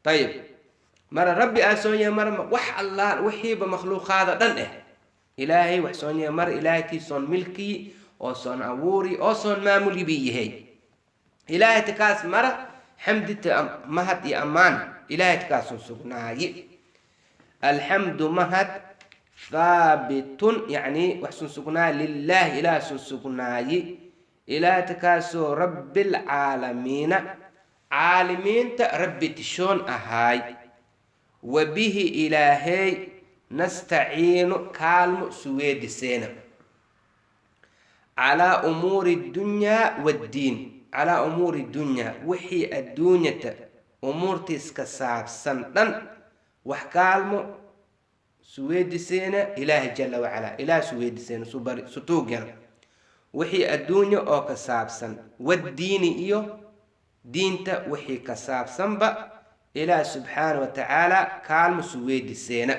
Ayib, mara Rabbi aa soon yahay. Mara wax Allaal wixiiba makhluuqaada dhan eh Ilaahay wax soon yahay. Mara Ilaahay tii soon milkiyi oo soon abuuri oo soon maamuli bii yahay Ilaahay takaas. Mara xamdita, mahad iyo ammaan Ilaahay takaasun sugnaayi. Alxamdu, mahad, thaabitun, yacni wax sun sugnaayi, lilaahi, Ilaah sun sugnaayi, Ilaah takaasoo rabbilcaalamiina, caalimiinta Rabbi tishoon ahaay. Wa bihi, Ilaahay, nastaciinu, kaalmo suweediseena, calaa umuuri ddunyaa waddiin, calaa umuuri dunyaa, wixii adduunyata umuurtiis ka saabsan dhan wax kaalmo suweediseena Ilaahay jala wacalaa. Ilaah suweediseena, subari sutuugyana wixii adduunya oo ka saabsan, waddiini, iyo diinta wixii ka saabsanba Ilaah subxaana wa tacaala kaalmo suweediseena.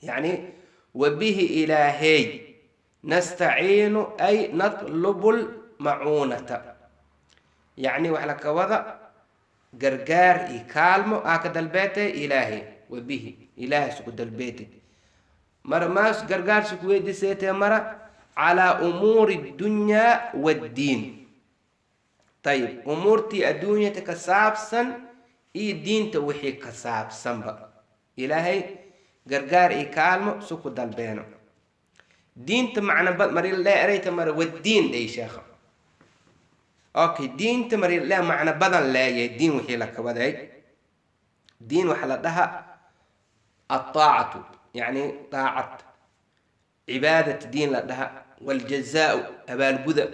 Yacni wa bihi, Ilaahay, nastaciinu ay natlubu lmacuunata, yacni wax laka wada gargaar iyo kaalmo aa ka dalbeetay Ilaahay. Wa bihi, Ilaahay suku dalbeetid. Mara maas gargaar suku weydiseetee? Mara calaa umuuri ddunyaa waddiin. Ayib, umuurtii adduunyata ka saabsan iyo diinta wixii ka saabsanba Ilaahay gargaar iyo kaalmo suku dalbeeno. Diinta macna marile ereyta mara waddiin dhay sheekha. Okay, diinta marile macno badan leeyahay. Diin wixii la kawaday, diin waxaa la dhaha altaacatu, yacni daacad, cibaadat diin la dhaha, waljazaau, abaalguda,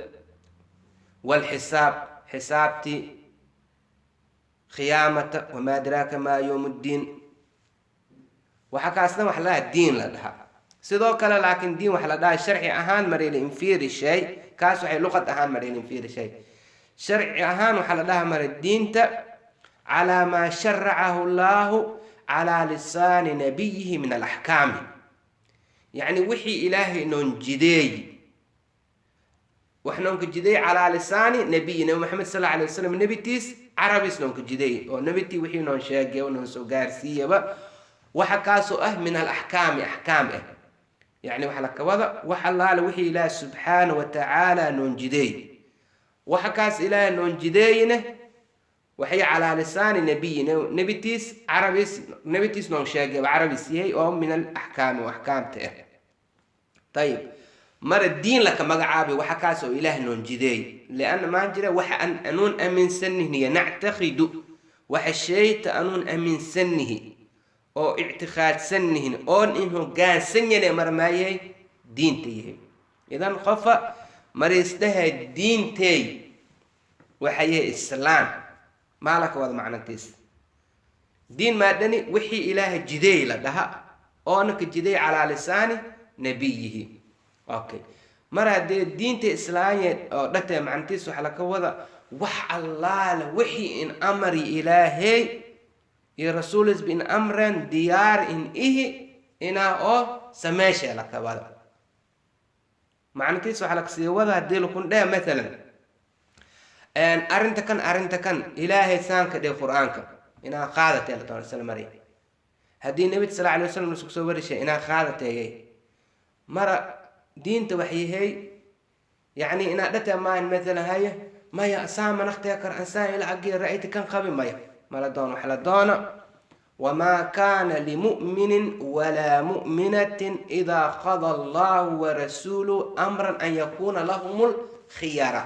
walxisaab, xisaabtii, khiyaamata, wamaa adraaka maa yowm ddiin. Waxa kaasna waxa la dhaha diin la dhaha. Sidoo kale laakiin diin waxa la dhaha sharci ahaan marayla infiiri shay kaas, waxay luqad ahaan marayla infiiri shay. Sharci ahaan waxaa la dhaha mara diinta calaa maa sharacahu Allahu calaa lisaani nabiyihi min alaxkaami, yacni wixii Ilaahay noon jideey, wax noonka jideey calaa lisaani nabiyi, Nabi Maxamed sal alla alay wasalam, nebitiis carabis noonka jideey, oo nebitii wixii noon sheegay oo noon soo gaarsiiyaba, waxa kaasoo ah min alaxkaami, axkaam ah. Yacni waxa la kawada wax Allaale wixii Ilaah subxaana wa tacaala noon jideey, waxa kaas Ilaah noon jideeyne waxay calaa lisaani nabiyi, nebitiis carabis, nebitiis noon sheegay, carabis yahay, oo min alaxkaami, oo axkaamta ah. Ayib, mara diin laka magacaabay waxa kaas oo Ilaah noon jideey, lianna maan jira waxa an anuun aaminsannihi, nactaqidu, waxa shayta anuun aaminsannihi oo ictiqaadsannihin oon in hogaansan yane mara maayay diinta yahay. Idan qofa mariisdhaha diintey waxa yahay islaam, maa laka wada macnantiis? Diin maadhani wixii Ilaaha jideey la dhaha oona ka jideey calaa lisaani nabiyihi. Okay, mar haddee diinta islaanya oo dhatee macnantiis waxa laka wada wax Allaale wixii in amri Ilaahay iyo rasuulisba in amren, diyaar in ihi inaa oo sameesha laka wada macnantiis. Waxaa lakasii wada hadii lakun dheh mathalan arrinta kan, arrinta kan Ilaahay saanka dheh Qur-aanka, inaa qaadatee la doona isla mari. Haddii Nabig sal alay wasalam lasku soo warishay, inaa qaadateeyay. Mara diinta waxyahay yacni inaa dhata maan mathalan haye maya asaa manaqtee kar ansaan ila agi ra'ayta kan qabi maya mala doono. Waxa la doona wamaa kaana limu'minin walaa mu'minatin idaa qada Allahu warasuuluhu amran an yakuuna lahum lkhiyara.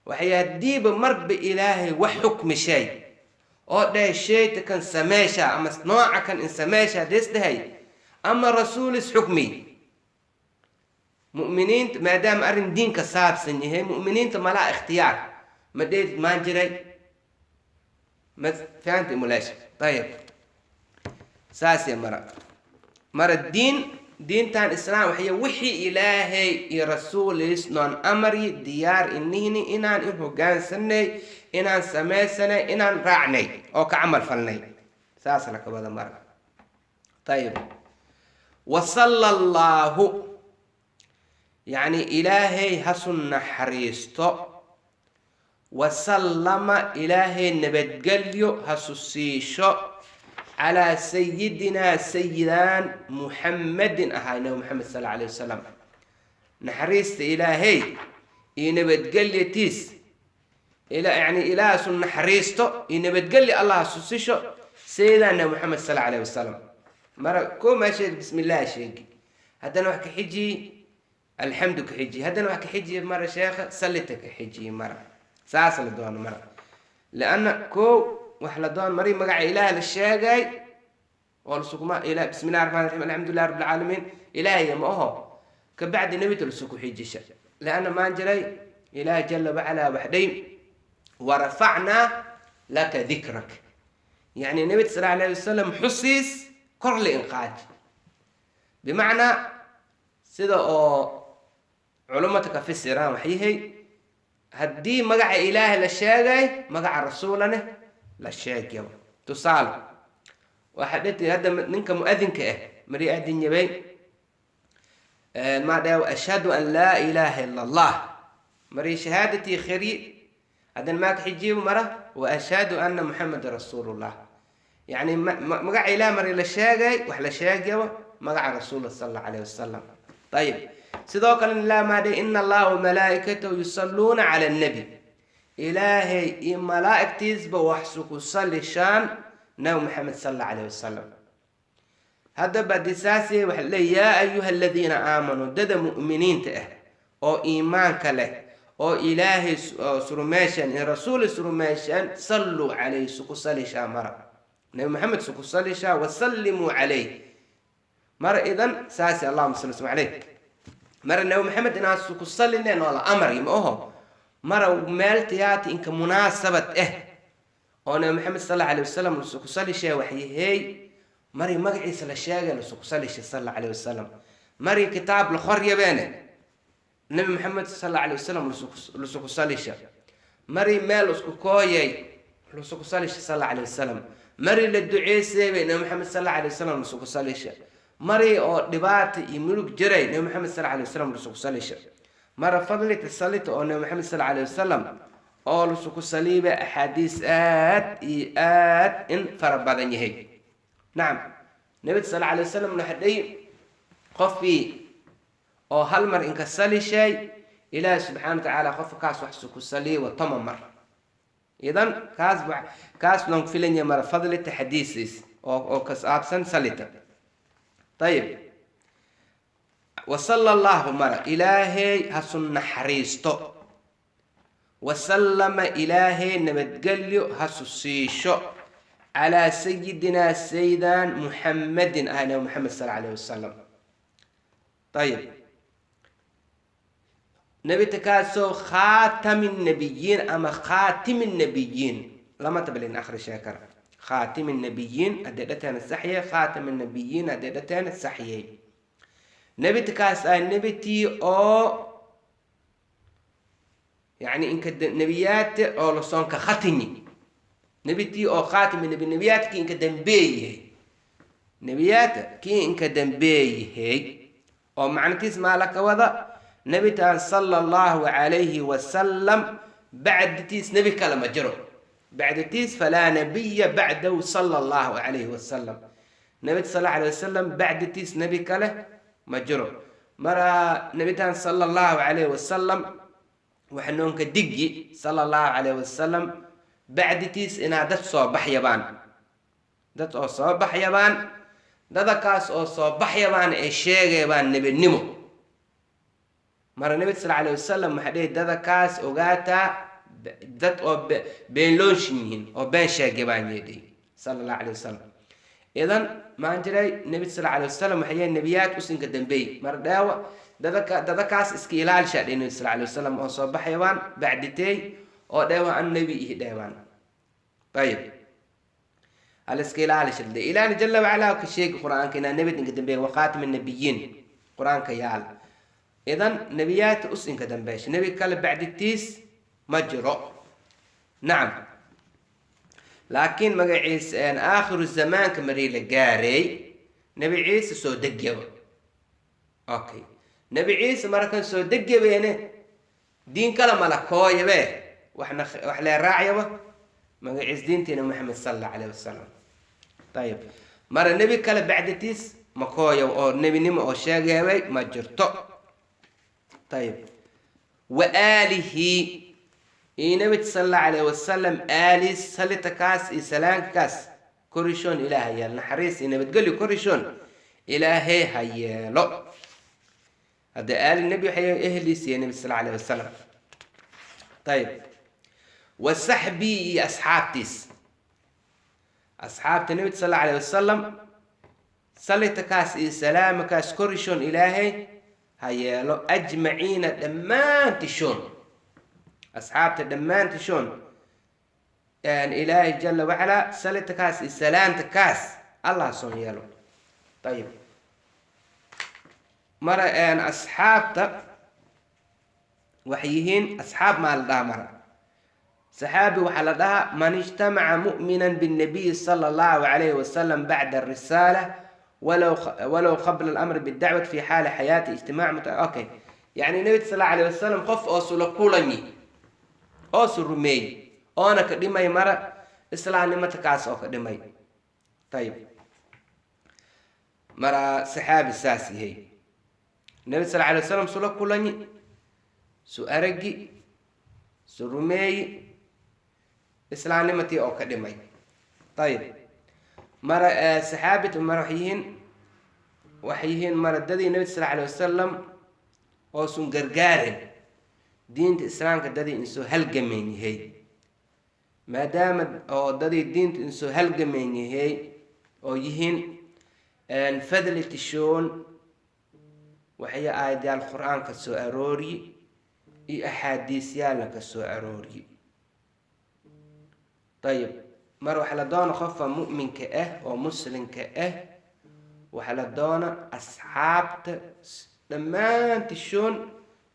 Waxay haddiiba marba Ilaahay wax xukmi shay oo dhahay shayta kan sameesha ama nooca kan in sameesha hadis dhahay ama rasuulis xukmi, mu'miniinta maadaama arrin diinka saabsan yahay, mu'miniinta malaa ikhtiyaar ma dheedid maan jiray. Ma fahamtay mulaash? Ayib, saasee mara mara diin, diintan islaam waxay wixii Ilaahay iyo rasuulis noon amri, diyaar inihni inaan in hogaansanay, inaan samaysanay, inaan raacnay oo ka camal falnay. Saas laka wada mara. Ayib, wasala Allaahu, yacni Ilaahay hasu naxariisto. Wasallama, Ilaahay nabadgelyo hasu siisho, calaa sayidinaa, sayidaan, Muxammadin ahaa, Nabi Maxamed sal alayh wasalam. Naxariista Ilaahay iyo nabadgelyatiis, yani Ilaahasu naxariisto iyo nabadgelyo Allah hasu sisho sayidaan Nabi Maxamed sal alayh wasalam. Mara ko maa sheegi? Bismi illah sheegi, haddana wax ka xijiyi, alxamdu ka xijiyi, haddana wax ka xijiyi mara sheekha, sallita ka xijiyi. Mara saas la doono mara, lianna ko wax la doon mari magaca Ilaah la sheegay oo lasuguma ila bismi illahi raxmaan raxiim, alxamdulilah rabbi alcaalamiin, Ilaahaya ma aho, kabacdi nebita lasuku xijisha, lianna maan jiray Ilaah jala wacalaa waxdhay: "Warafacnaa laka dikrak". Yani nebita sal alayh wasalam xusiis kor la inqaaji, bimacnaa sida oo culummada ka fasiraan waxyahay, haddii magaca Ilaahay la sheegay, magaca rasuulane la sheegyo. Tusaale, waxaa dhati hadda ninka mu-adinka ah mari aadin yabay maa dhaw "Ashhadu an laa ilaaha ila Allah". Mari shahaadatii khiri, haddana maa kaxijiibo mara "Wa ashhadu anna Muxameda rasuulullah". Yani magaca Ilaah mari la sheegay, wax la sheegyaba magaca rasuula sal allahu alayh wasalam. Ayib, sidoo kalena ilaa maa dhahy: "Ina Allaha wamalaa'ikatahu yusalluuna cala annabi". Ilaahay iyo malaa'igtiisba wax suku salishaan Nabi Maxamed sal alla alayh wasalam. Haddaba disaasi waxa leey: "Yaa ayuha aladiina aamanuu", dada mu'miniinta ah oo iimaanka leh oo Ilaahay surumeeshan iyo rasuuli surumeeshan, "salluu calayh", suku salishaa mara Nabi Maxamed suku salishaa, "wasallimuu calayh". Mara idan saasi, allahuma salli slam caleyh. Mara Nabi Maxamed inaan suku salineen oo la amari ma aho. Mara meel tiyaati inka munaasabad ah oo Nabi Maxamed sal alla alayh wasalam lasuku salishee waxyahey, mari magaciisa la sheegay lasuku salishay sal alla alayh wasalam, mari kitaab la qoryabeene Nabi Maxamed sal alla alayh wasalam lasuku salisha, mari meel isku kooyay lasuku salisha sal alla alayh wasalam, mari la duceeseebay Nabi Maxamed sal alla alayh wasalam lasuku salisha, mari oo dhibaata iyo mulug jiray Nabi Maxamed sal alay wasalam lasuku salisha. Mara fadlita salita oo Nabi Maxamed sal alay wasalam oo lasuku saliiba axaadiis aad iyo aad in fara badan yahay. Nacam, Nabi sal alay wasalam waxadhay qofkii oo hal mar inka salishay, Ilaahi subxana wa tacaala qofka kaas wax suku saliiba 10 mar. Idan kaas loon filanya mara fadlita xadiisis oo kasaabsan salita. Ayib, wasala allahu, mara Ilaahay hasu naxariisto, wasallama, Ilaahay nabadgelyo hasu siisho, calaa sayidinaa, saydan, Muxammadin ah, Nabi Maxamed sal alayh wasalam. Ayib, nebita kaasoo khaatami nabiyiin ama khaatimi nabiyiin, lama tablin akhri sheekara. Khaatimi nabiyiin haddee dhateena saxyay, khaatami nabiyiin haddee dhateena saxyay. Nebita kaas ah nebitii oo yani inka nebiyaadta oo lasoonka khatinyi, nebitii oo khaatimi nebi, nebiyaadkii inka dambeeyahay, nebiyaadka kii inka dambeeyahay, oo macnatiis maa la ka wada nebitaan sala allahu calayhi wasalam bacditiis nebi kale ma jiro bacditiis, falaa nabiya bacdahu sala allahu calayhi wasalam. Nebi sal alla alayh wasalam bacditiis nebi kale ma jiro. Mara nebitaan sala allahu calayhi wasalam waxa noonka digyi sala allahu calayhi wasalam bacditiis inaa dad soo baxyabaan, dad oo soo baxyabaan, dadakaas oo soo baxyabaan ee sheegaybaan nebinimo. Mara nebi sal alay wasalam waxaa dhihi dadakaas ogaataa dad oo beenloonshin yihiin oo been sheegay baan yeedhay sala allahu alayh wasalam. Idan maan jiray nebi sal alay wasalam waxay yihiin nebiyaad usinka dambeey. Mara dheewa dadakaas iska ilaalishaa dhihi nebi sal alay wasalam oo soo baxaybaan bacditeey oo dheewa an nebi ihi dheewaan. Ayib, hal iska ilaalisha de. Ilaahna jala wacalaa ka sheegi Qur-aanka inaa nebi inka dambeeya, "Waqaatim annabiyiin" Qur-aanka yaal. Idan nebiyaadka us inka dambeysha, nebi kale bacditiis ma jiro. Nacam, laakiin magaciisa aakhiru zamaanka marii la gaaray Nebi Ciise soo degyaba. Okay, Nebi Ciise marakan soo degyabeene diin kale mala kooyabe. Waxna wax lee raacyaba magaciis diintiina Maxamed sala Allahu calayhi wasalam. Ayib, mara nebi kale bacdatiis makooyow oo nebinimo oo sheegeebay ma jirto. Ayib, wa aalihi, iyo nabid sala Allahu calayhi wasalam aalis, salitakaas iyo salaankaas korishoon Ilaah yeelo, naxariis iyo nabadgelyo korishoon Ilaahay ha yeelo. Hadda aali nebi waxay ehliis iyo nebi sal alayhi wasalam. Ayib, wa saxbii, iyo asxaabtiis, asxaabta nebi sal Allahu alayhi wasalam, salitakaas iyo salaamakaas korishoon Ilaahay ha yeelo, ajmaciina, dhammaantishoon, asxaabta dhammaantishoon Ilaahay jala wacalaa salitakaas iyo salaantakaas Allah soon yeelo. Ayib, mara asxaabta waxay yihiin asxaab maa la dhaha? Mara saxaabi waxaa la dhahaa man ijtamaca mu'mina biاnnabiyi sala Allahu calayhi wasalam bacda arisaala walow qabla alamri bidacwat fi xaali xayaati ijtimac. Okay, yani nabi sal Allahu alayh wasalam qof oo sula kulanyi oo su rumeey oona ka dhimay, mara islaamnimata kaas oo ka dhimay. Ayib, mara saxaabi saas yahay, nabi sal alay wasalam sula kulanyi, su aragi, su rumeeyi, islaamnimatii oo ka dhimay. Ayib, mara saxaabit mara waxay yihiin mara dadii nabi sal alay wasalam oo sun gargaaren diinta islaamka, dadii insoo halgameen yahay. Maadaama oo dadii diinta insoo halgameen yahay oo yihiin fadli tishoon, waxay aayadyaal Qur-aanka soo arooriye iyo axaadiisyaalna ka soo arooriye. Ayib, mar waxaa la doona qofka mu'minka ah oo muslimka ah, waxaa la doona asxaabta dhammaantishoon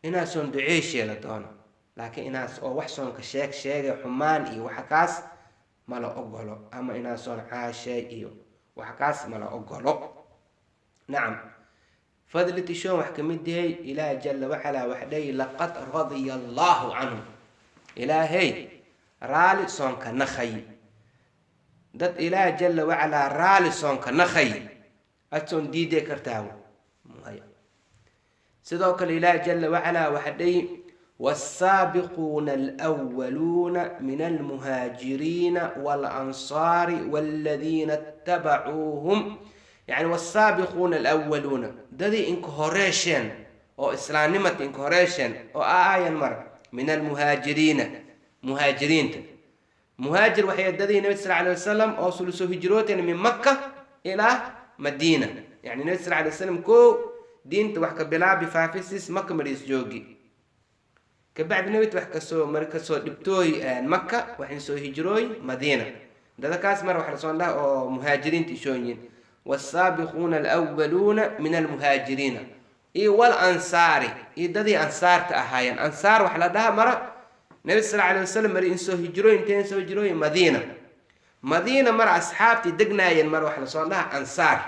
inaasoon duceeshee la doono, laakiin inaas oo wax soonka sheeg sheegay xumaan iyo waxa kaas mala ogolo, ama inaasoon caashay iyo waxa kaas mala ogolo. Nacam, fadli tishoon wax kamid yahay Ilaah jala wacalaa wax dhayi: laqad radiya Allahu canhum. Ilaahay raali soonka nakhay. Dad Ilaah jala wacalaa raali soonka nakhay adsoon diiday kartaa maya. Sidoo kale Ilaah jala wacalaa waxa dhayi: والسابقون الأولون من المهاجرين والأنصار والذين اتبعوهم. يعني والسابقون الأولون dadii inka horeesheen oo islaamnimada inka horeesheen oo aayan mar min almuhaajiriina, muhaajiriinta. Muhaajir waxay dadii nabi sal alay wasalam oo sula soo hijrooteen min Maka ilaa Madiina. Yani nabi sal alay wasalam ko diinta wax ka bilaabi faafisis Maka mariis joogi, kabacdi nabid wax kasoo mar kasoo dhibtooy Maka, waxay soo hijrooy Madiina. Dadakaas mar waxa lasoo dhaha oo muhaajiriinta ishooyin. والسابقون الأولون من المهاجرين iyo والأنصار, iyo dadii ansaarta ahaayeen. Ansaar waxa la dhaha mara nabi sal alay wasalam mari insoo hijrooy, inteen soo hijrooy Madiina. Madiina mara asxaabtii degnaayeen mar waxa lasoo dhaha ansaar.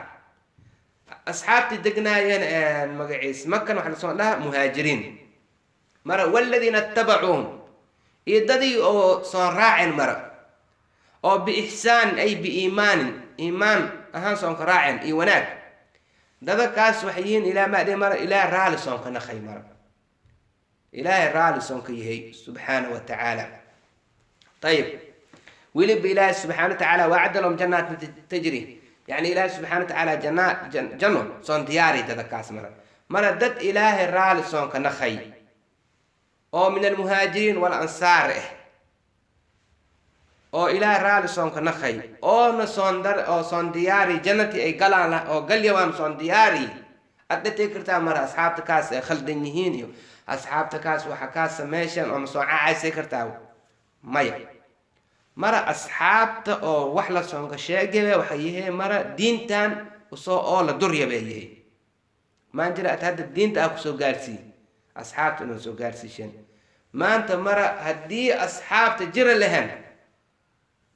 Asxaabtii degnaayeen magaciis Makan waxa lasoo dhaha muhaajiriin. Mara والذين اتبعوهم, iyo dadii oo soo raaceen mara oo بإحسان ay بإيمان, iimaan ahaan soonka raaceen iyo wanaag, dadakaas waxay yihiin ilaa maadhe mara Ilaah raali soonka naqay. Mara Ilaahay raali soonka yahay subxaana wa tacaala. Ayib, weliba Ilaahay subxaana wa tacaala وأعد لهم جنات تجري, yani Ilaahay subxana wa tacaala janno soon diyaari dadakaas. Mara dad Ilaahay raali soonka naqay oo min almuhaajiriin walansaar ah oo Ilaah raali soonka naqay oona soondar oo soon diyaari jannati ay galaan oo galyawaan soon diyaari adhatay kartaa. Mara asxaabta kaas ay khaldan yihiin iyo asxaabta kaas waxa kaa sameyshan ama soo cacaysay kartaa maya. Mara asxaabta oo wax la soonka sheegaya waxay yihiin mara diintan usoo oo la durya bay yihiin. Maan jira at hadda diinta ah kusoo gaarsii asxaabta inuu soo gaarsiisheen maanta. Mara haddii asxaabta jira lahayn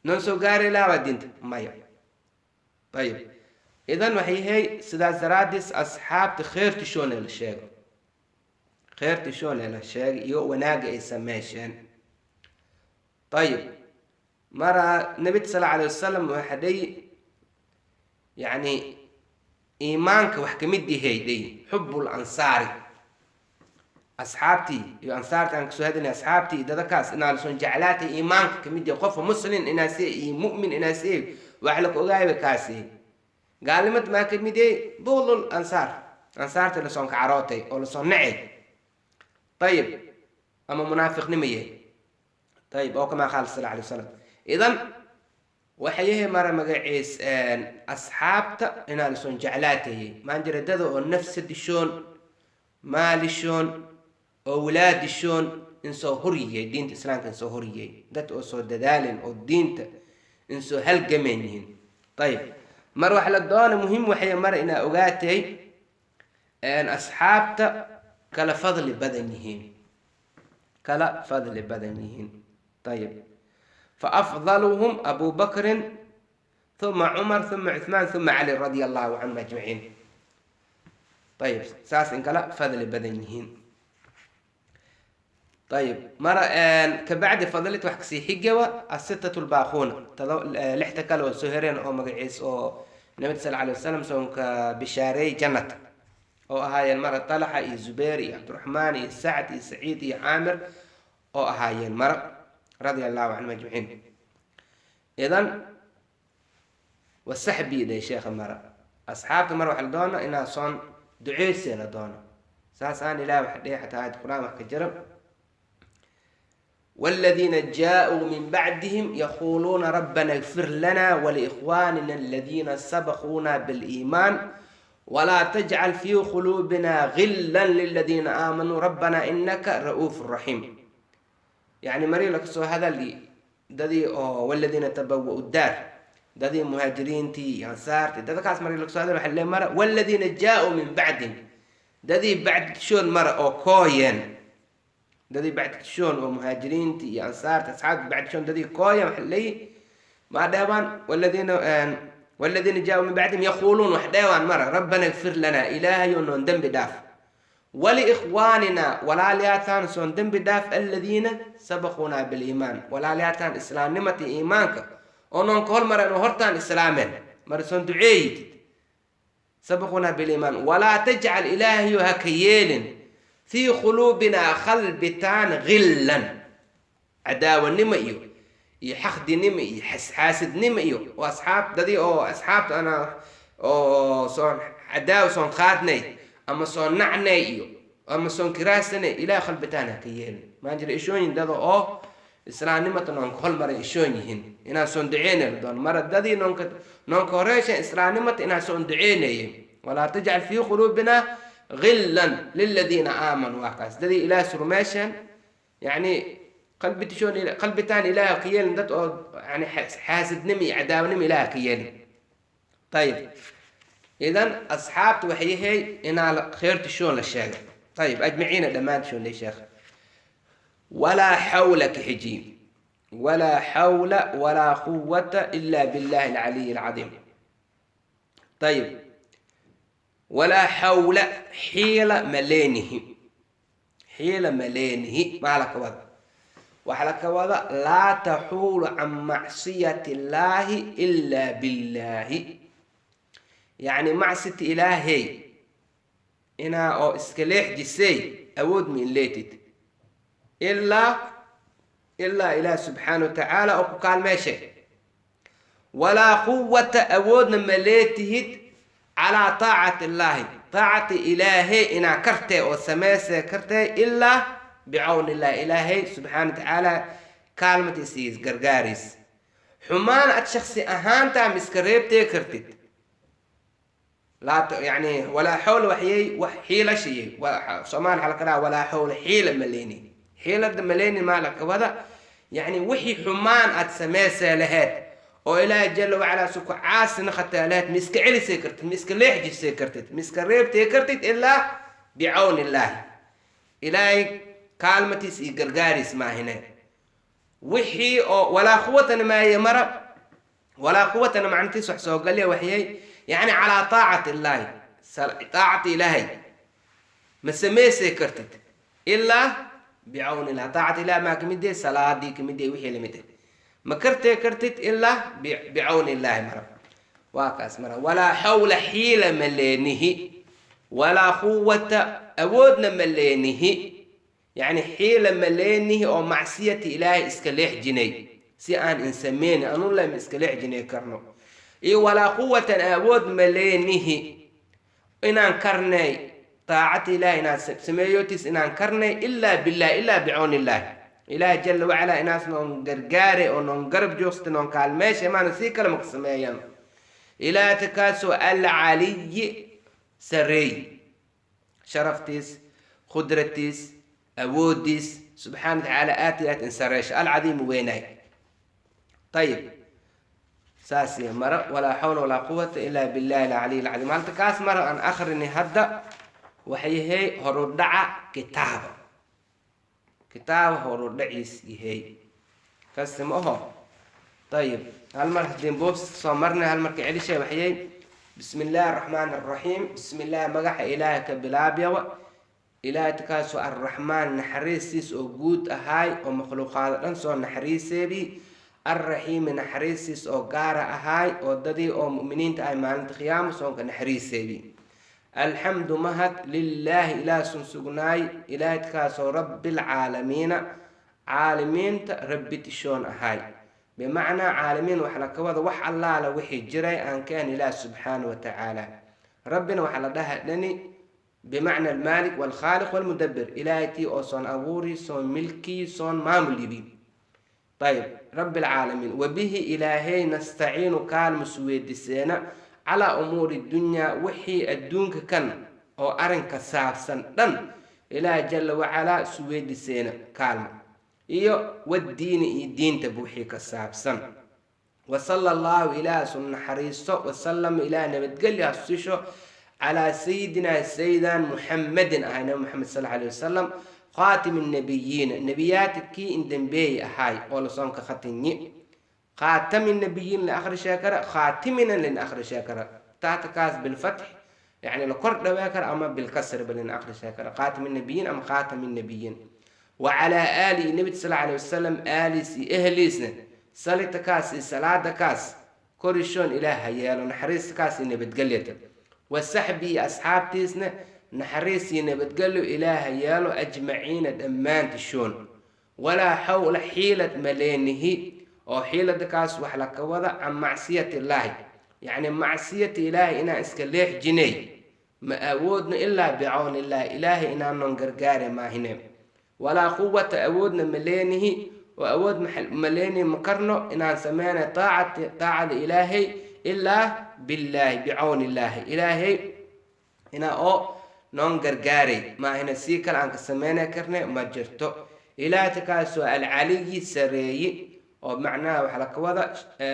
noon soo gaari lahaa diinta maya. Ayib, idan waxay yahay sidaas daraadiis asxaabta kheyrtishoon la sheego, kheyrtishoon la sheegay iyo wanaaga ay sameesheen. Ayib, mara Nabi sal alla alayh wasalam waxa dhay, yani iimaanka wax kamid yahay dhay xubul ansaari, asxaabtii iyo ansaartii aan kasoo hadalnay, asxaabtii iyo dadakaas inaa lasoon jeclaatay iimaanka kamid yahay. Qofka muslim inaase iyo mu'min inaase wax laka ogaayba kaasi gaalnimad maa kamid yahay bugdul ansaar, ansaartii lasoon kacarootay oo lasoon nacay. Ayib, ama munaafiqnimo yahay. Ayib, oo kamaa qaala sal alay wasalam. Idan waxay yahay mara magaciis asxaabta inaa lasoon jeclaatayay maanjiradada oo nafsa dishoon, maalishoon oo walaadishoon insoo horyiyay diinta islaamka, insoo horyiyay dad oo soo dadaalin oo diinta insoo halgameen yihiin. Ayib, mar wax la doona muhiim waxay mara inaa ogaatay asxaabta kala fadli badan yihiin, kala fadli badan yihiin. Ayib, faafdaluhum Abu Bakrin, uma Cumar, uma Cuthmaan, uma Cali radia allahu canhum ajmaciin. Ayib, saas in kala fadli badan yihiin. Ayib, mara kabacdi fadlit wax kasii xigawa asitatu lbaaquuna, lixta kale oo soo hereen oo magaciis oo Nabi sal alay wasalam soonka bishaareeyay jannata oo ahaayeen mara Talaxa iyo Zubeer iyo Cabdiraxmaan iyo Sacd iyo Saciid iyo Caamir oo ahaayeen mara radia allahu canhum ajmaciin. Idan wasaxbii dhe sheekha mara asxaabta mara waxa la doona inaa soon duceysee la doono, saas aan ilaah waxa dhihi xataa aayad qur-aan wax ka jira: والذين جاءوا من بعدهم يقولون ربنا اغفر لنا ولإخواننا الذين سبقونا بالإيمان ولا تجعل في قلوبنا غلا للذين آمنوا ربنا إنك رؤوف رحيم. يعني مري لك سو هذا اللي dadii oo والذين تبوأوا الدار, dadii muhaajiriintii iyo ansaartii, dadkaas mari laga soo hadal waxa lee mara والذين جاءوا من بعدهم, dadii bacdishoon mara oo kooyeen, dadii bacdishoon oo muhaajiriintii iyo ansaarta asxaabta bacdishoon dadii kooyeen waxa leeyi ma dheebaan والذين جاءوا من بعدهم يقولون wax dheebaan mara ربنا اغفر لنا, ilaahayo noon dembi dhaaf, ولإخواننا walaaliyaataan soon dembi dhaaf, الذين سبقونا بالإيمان walaaliyaataan islaamnimata iimaanka oo noon ka hormareen oo hortaan islaameen mara soon duceeyid سبقونا بالإيمان, ولا تجعل ilaahayo haka yeelin, في قلوبنا qalbitaan, غلا cadaawanimo iyo xaqdinimo iyo xaasidnimo iyo oo asxaab dadii oo asxaabta ana oo soon cadaawa soon qaadnay ama soon nacnay iyo ama soon kiraasanay ilaah qalbitaan haka yeelin. Maan jira ishooyin dada oo islaamnimata noonka hormaray ishoon yihiin inaan soon duceynay la doono mara dadii noonka horeesha islaamnimata inaan soon duceynayay ولا تجعل في قلوبنا غلا للذين آمنوا. Waa kaas dadii ilaah surmeeshan, yani qalbitishoon qalbitaan ilaah ka yeelin dad oo yani xaasidnimo iyo cadaawanimo ilaah ka yeelin. Ayib, idan asxaabta waxay yahay inaa kheyrtishoon la sheegay. Ayib, ajmaciina dhammaantishoon lay sheekh. ولا حول kaxiji, ولا حول ولا قوة إلا بالله العلي العظيم. Ayib, ولا حول xiila maleenihi, xiila maleenihi maa laka wada? Waxaa laka wada لا تحول عن معصية الله إلا بالله, yacni macsita ilaahay inaa oo iska leexjisay awood ma in leetid ilaa ilaah subxaana wa tacaala oo ku kaalmeeshay. ولا قوة awoodna ma leetihid على طاعة الله taacati ilaahay inaa kartee oo sameysee kartee إلا بعون الله ilaahay subxaana wa tacaala kaalmatiisa iyo gargaariis. Xumaan ad shaksi ahaantaa ma iska reebtee kartid laa yani ولا حول waxyay wax xiilashiyay soomaali waxaa laka dhaha ولا حول xiila maleyni, xiilada maleyni maa laka wada? Yani wixii xumaan aad sameysee laheyd oo ilaahay jala wacalaa suku caasina khataa laheyd ma iska celisay kartid, ma iska leexjisay kartid, ma iska reebtay kartid إلا بعون الله ilaahay kaalmatiis iyo gargaariis maahine. Wixii oo ولا قوة na maaye mara ولا قوة na macnatiis wax soo galya waxyay yani على طاعة الله taacati ilaahay ma samaysay kartid إلا Bicawni illah, taacata ilah maa kamid yahay, salaadii kamid yahay, wixii lamid yahay ma kartee kartid ilaa bicawni illaahi. Mara waa kaas. Mara walaa xawla xiila ma leenihi, walaa quwata awoodna ma leenihi, yacni xiila ma leenihi oo macsiyati ilaahay iska leexjinay si aan insameyni anulama iska leexjinay karno, iyo walaa quwatan awood ma leenihi inaan karnay taacata ilahi, inaan sameeyotis inaan karnay, ilaa billahi, ilaa bicawni illaahi. Ilaah jala wacalaa inaas noon gargaare oo noon garab joogsta, noon kaalmeesha maana sii kale maka sameeyan. Ilaah kaasoo alcaliyi sareey, sharaftiis, qudratiis, awoodiis, subxaana watacaala aad iyo aad in sareesha, alcadiimu weynaay. Ayib, saas iyo mara walaa xawla walaa quwata ilaa billahi alcaliy alcadiim. Halta kaas mara aan akrini hadda waxay yahay horudhaca kitaaba, kitaaba horudhaciis yahay kasi ma aho. Ayib, hal mar hadii boobs soo marnay, hal marka celishay waxyay: bismi illaahi araxmaan araxiim. Bismi illah, magaxa ilaahay ka bilaabyawa. Ilaahay kaasoo arraxmaan naxariistiis oo guud ahaay oo makhluuqaado dhan soo naxariiseedii, arraxiimi naxariistiis oo gaara ahaay oo dadii oo mu'miniinta ahay maalinta qiyaamo soonka naxariiseedii. Alxamdu mahad lilaahi ilaah sun sugnaay, ilaahay kaasoo rabbilcaalamiina caalamiinta rabbi tishoon ahaay. Bimacnaa caalamiin waxa la ka wada wax allaala wixii jiray aan keen ilaah subxaana wa tacaala. Rabbina waxaa la dhaha dhani bimacna almaalik walkhaaliq walmudabir, ilaahay tii oo soon abuuri, soon milkii, soon maamul yibi. Ayib, rabbi alcaalamiin. Wabihi ilaahay nastaciinu kaalmus weydiseena calaa umuuri dunyaa, wixii adduunka kan oo arrinka saabsan dhan ilaah jala wacalaa suweydiseena kaalmo, iyo waddiini iyo diintaba wixii ka saabsan. Wasala allahu ilaah su naxariisto, wasalama ilaah nabadgelyo hasusho, calaa sayidinaa sayidan muxamedin ahay, nabi Muxamed sal alay wasalam, khaatimi nabiyiina, nebiyaadka kii in dambeeyey ahaay oo lasoonka khatinyi. Khaatami nabiyiin la akhrishaa kara, khaatimina lin akhrishaa kara, taata kaas bilfatx yani la kor dhawaa kara ama bilkasr balin akhrishaa kara, khaatimi nabiyiin ama khaatami nabiyiin. Wacalaa aalihi, nabi sal alay wasalam aaliis iyo ehliisna salita kaas iyo salaada kaas korishoon ilaah ha yeelo, naxariista kaas iyo nabadgelyata. Wasaxbi iyo asxaabtiisna naxariis iyo nabadgelyo ilaah ha yeelo, ajmaciina dhammaantishoon. Walaa xawla xiilad maleenihi, oo xiilada kaas wax la ka wada can macsiyati illaahi, yacni macsiyati ilaahi inaan iska leex jinay ma awoodno ilaa bicawni illaahi, ilaahay inaanon gargaare maahine. Walaa quwata awoodna maleenihi, oo awood maleenihi ma karno inaan sameyna taacati taacada ilaahay ilaa billaahi, bicawni illaahi, ilaahay inaa oo noon gargaaray maahina sii kale aan ka sameyna karne ma jirto. Ilaahta kaasoo alcaliyi sareeyi, oo macnaha waxaa laka wada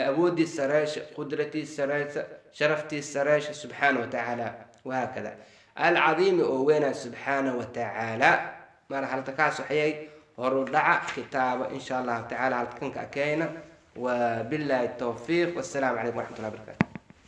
awoodii sareesha, qudratii sareesha, sharaftii sareesha, subxaana wa tacaala, wahaakada, alcadiimi oo weynaa, subxaana wa tacaala. Mara halta kaas waxyay horu dhaca kitaaba insha allahu tacala halta kanka akeyna. Wabillahi towfiiq, wassalaamu calaykum waraxmatullahi barakatu.